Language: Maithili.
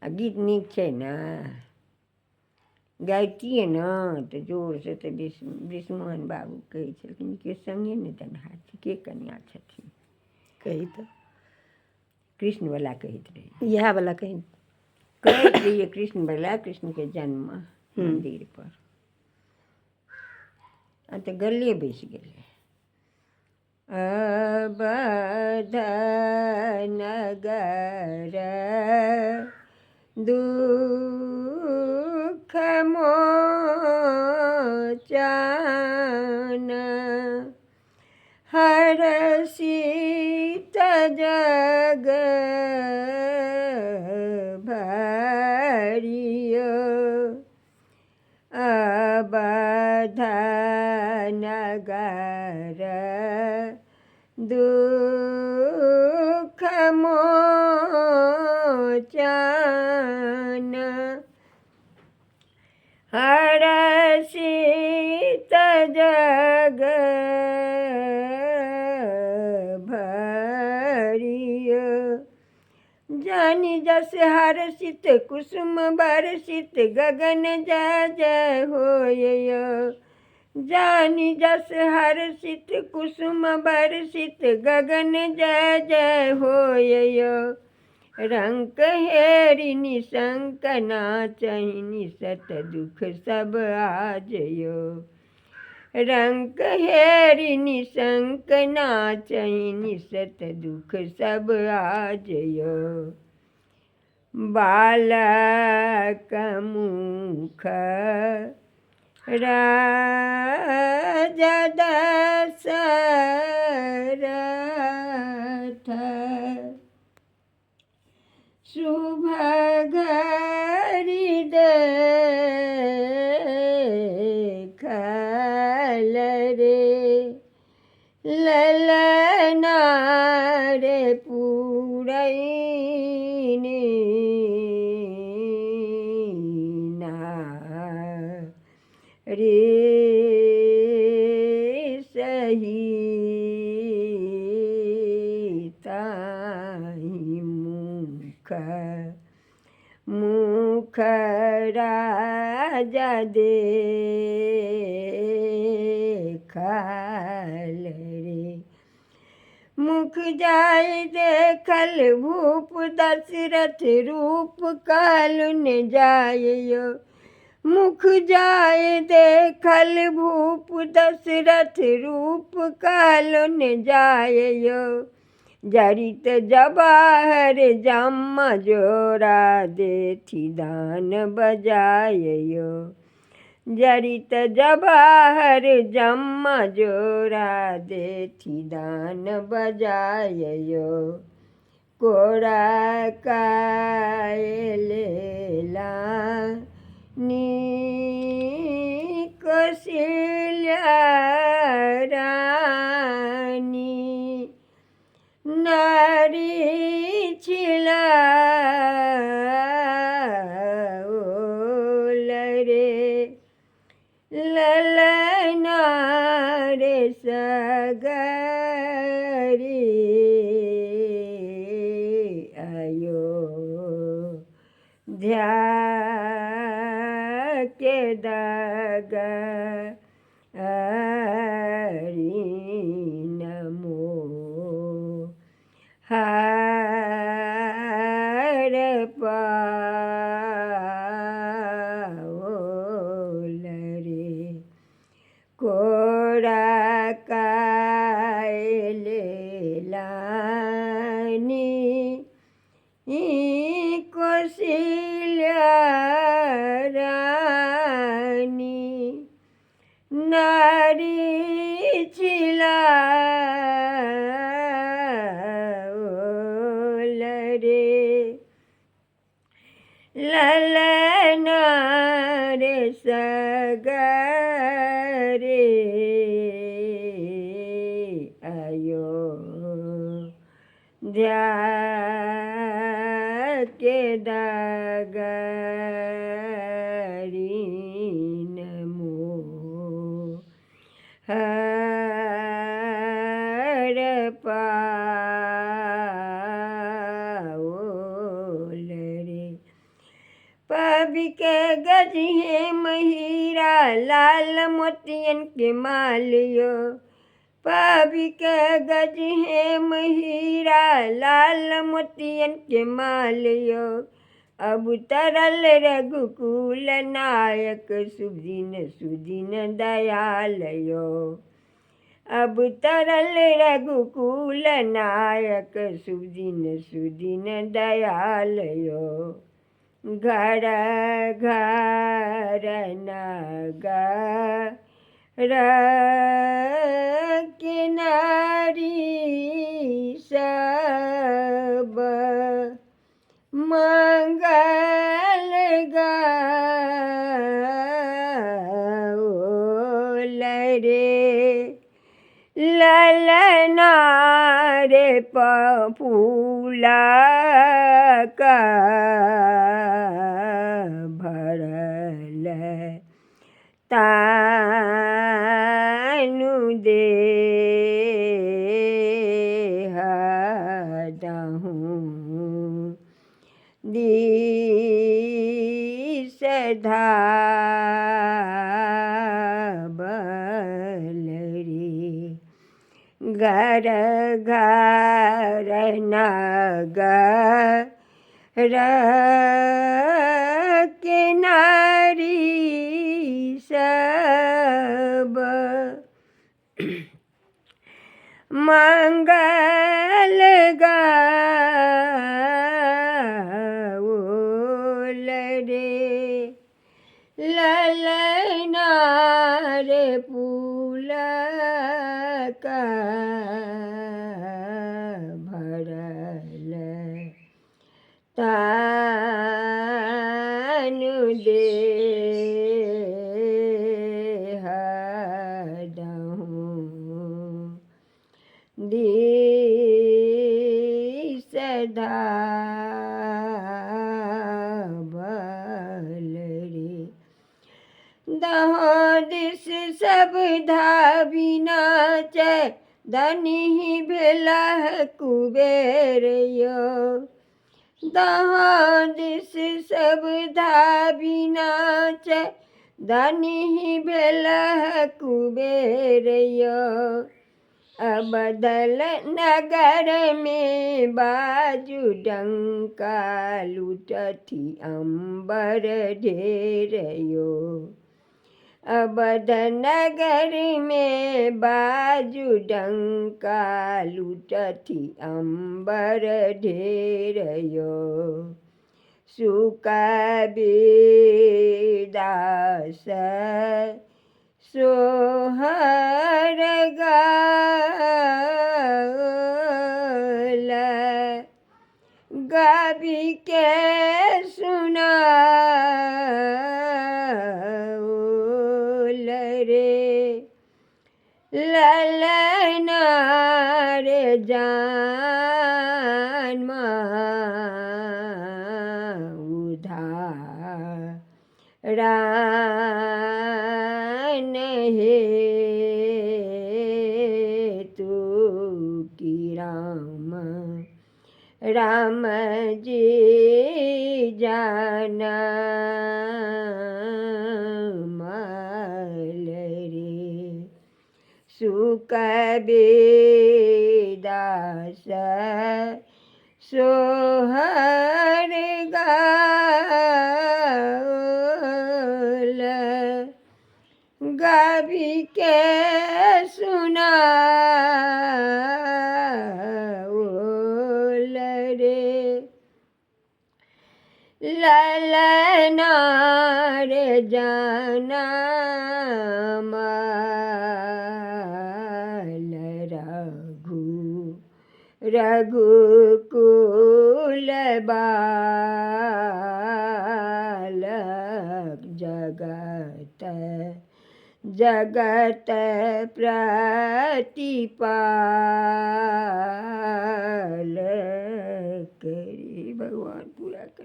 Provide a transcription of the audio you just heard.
आ गीत नीक छै ने, गाबितियै ने तऽ जोरसँ तऽ विष्णुमोहन बाबू कहै छलखिन के सङ्गे नहि देनहार छै, के कनिआँ छथिन। कही तऽ। कृष्णवला कहैत रहै। इएह वला कही। कहैत रहियै कृष्णवला, कृष्णके जन्म मन्दिरपर। आ तऽ गले बैसि गेलै। अबध नगर दुख मोचन, हरषित जग भरियो। अबध नगर दुख मोचन, हरषित जग भरियो। जानि जस हर्षित कुसुम बरसित गगन जय जय होय। जानि जस हर्षित कुसुम बरसित गगन जय जय होय। रंक हेरि निशंक नाचहि निसत दुख सब आजयो। रंक हेरि निशंक नाचहि निसत दुख सब आजयो। बालक मुख राजा दशरथ, शुभ घड़ी देखल रे। ललना रे पुरैनी रे सही ताहि मुख मुख राजा देखल रे। मुख जाय देखल भूप दशरथ रूप कालुन जाय। मुख जाय देखल भूप दशरथ रूप कालुन जाय। जरित जवाहर जम जोरा देथि दान बजाय। जरित जवाहर जम जोरा देथि दान बजाय। कोरा कायलेला नी कौशल्या रानी, नारी छिला रे। ललना रे सगरी आयो ध्या के दग हरि नमो हर पाओल रे। कोरा कायलेलानी कौशल्या रानी, नारी छिला रे। ललना रे सगरे आयो ध्या के दगरी नमो हर पाओल रे। पाबी के गजहे महीरा लाल मोतियन के मालियो। पाबी के गजहे महीरा लाल मोतियन के मालियो। अब तरल रघुकुल नायक सुदिन सुदिन दयालयो। अब तरल रघुकुल नायक सुदिन सुदिन दयालयो। घर घर नगर के नारी सब मंगल गाओल रे। ललना रे पफूला का भरल तानु दे दहूँ दिस धावल रे। घर घर नगर के नारी सब मंगल गाओल रे। ललना रे पुलक भरल तानु दे दहूँ दिस धावल रे। दहो दिस सब धाबी नाचै धनी भेला कुबेर यो। दहो दिस सब धाबी नाचै धनी भेला कुबेर यो। अबदल नगर में बाजू डंका लुटथि अंबर ढेर यो। अबध नगर में बाजू डंका लुटथि अंबर ढेर यो। सुकबीरदास सोहर गाओल गाबी के सुनाओल रे। ललना रे जान उधार हे तू की राम राम जी जाना माल रे। सुकबीरदास सोहर गाओल गाबी के सुनाओल रे। ललना रे जाना माल रघु रघुकुल बालक जगत जगत प्रतिपालक। भगवान पूरा कर।